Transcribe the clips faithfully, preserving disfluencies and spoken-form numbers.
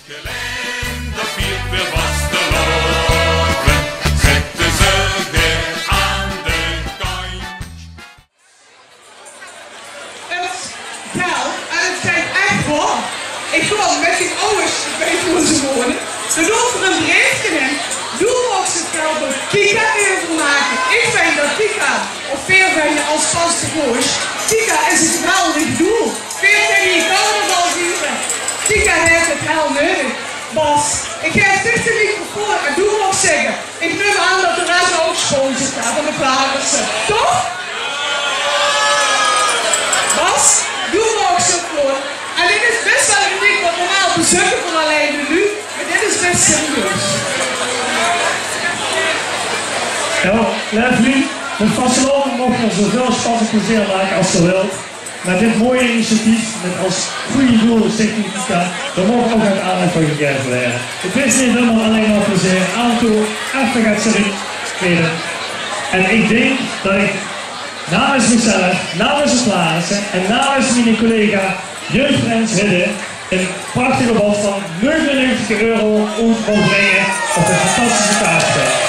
Gelaen, dat viert weer vastelaovend, zètte ze weer aan de kantj. 't Geld, en 't geit ech waor. Ich gaon mit mien awwers, ich weit wo ze wone. Dao doon v'r ein breefke in. Doe moogs 't geld door Kika euvermake. Ich vinj dat Kika, of veer vinje es Pas de Boosj, Kika is ein geweldig doel. Veer kènne hie carnaval viere. Kika haet 't hiel neudig. Bas, ich gaef dich de microfoon en doe moogs zègke. Ich num aan dat de res ouch sjoon zit, hè, van de Klaverse. Toch? Bas, doe moogs 't gewoon. En dit is bès waal uniek, want normaal bezeuke v'r allein de luuj, mer dit is bès serieus. Jao, leef luuj, mit vastelaovend moge v'r zoväöl sjpas en plezeer make es geer wilt. Mer dit mooie initiatief mit es gooj doel Stichting Kika, dao moge v'r ouch get aandach veur gegaeve waere. 't Is neet ummer allein mer plezeer, aaf en toe effe get serieus. En ich dink dat ich namens mezelf, namens de Klaverse en namens miene collega Jeugdprins Hidde ein prachtige bóns van negenennegentig euro oet mót bringe op de fantastische kaartspel.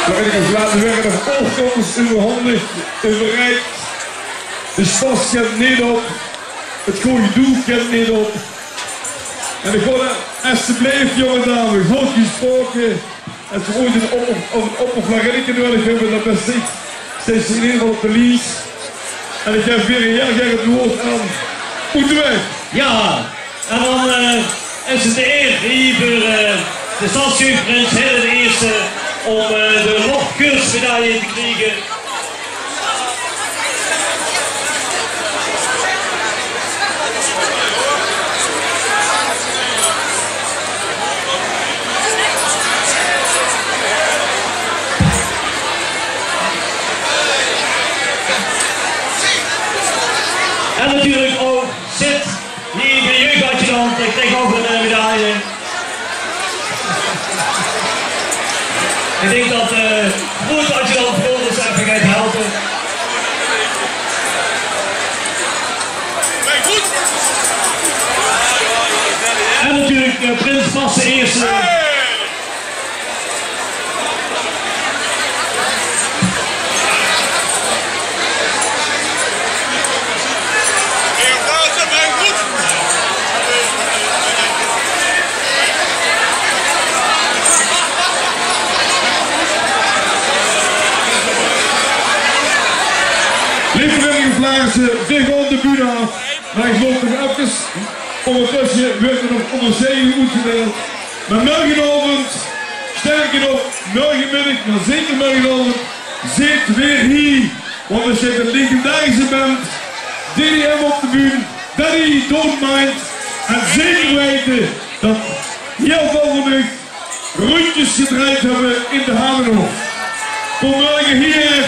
Mer ich laot weer de oorkondes euverhandig, euverreik. De sjpas kint neet op. 't Gooj doel kint neet op. En ich gaon, esjeblif, jónge dame, good gesproke. Es geer ooit ein op-, of, of ein oppervlakkinneke nuuedig höbbe, dan bès dich, steis se in eder geval op de lies. En ich gaef weer hiel gaer 't woord aan Oet de Weg. Jao, en dan, eh, is 't de eer hie veur, eh, de stadsjeugdprins Hidde d'n Ierste óm, eh, de Lord Keurs medaille te kriege. En natuurlik ouch Sid, hie de jeugdadjudant, dae krieg ouch ein, eh, medaille. Ich dink dat, eh, de groeatadjudant Florius effe geit helpe. En natuurlik, eh, prins Bas d'n Ierste. Leef vereniging Klaverse, veer gaon de bühne aaf. Mer ich loop nog efkes, óngertösse wuuert d'r nog óngersjeiding oetgedeild. Mer mörgenaovend, sterker nog, mörgemiddig, mer zeker mörgenaovend, zeen veer hie, want d'r steit ein legendarische band, D D M op de bühne, Daddy Don't Mind. En zeker weite dat hiel väöl van uch rundjes gedrejd höbbe in de Hanenhof. Kóm mörge hie,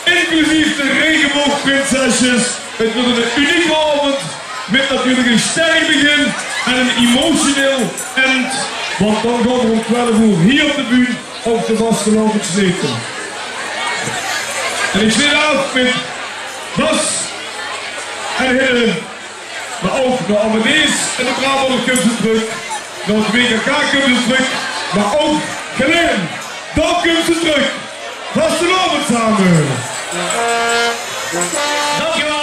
inclusief de Regeboogprinsesjes. 't Weurt eine unieke aovend mit natuurlik ein sterk begin en ein emotioneel end. Want dan gaon v'r óm twelf oer hie op de bühne ouch de vastelaovend slete. En ich sluut aaf mit Bas en Hidde. Mer ouch nao Amadeus en de Brabander kómme ze trök. Nao 't W K K kómme ze trök. Mer ouch Gelaen, dao kómme ze trök. Vastelaovend same. Dankjewel.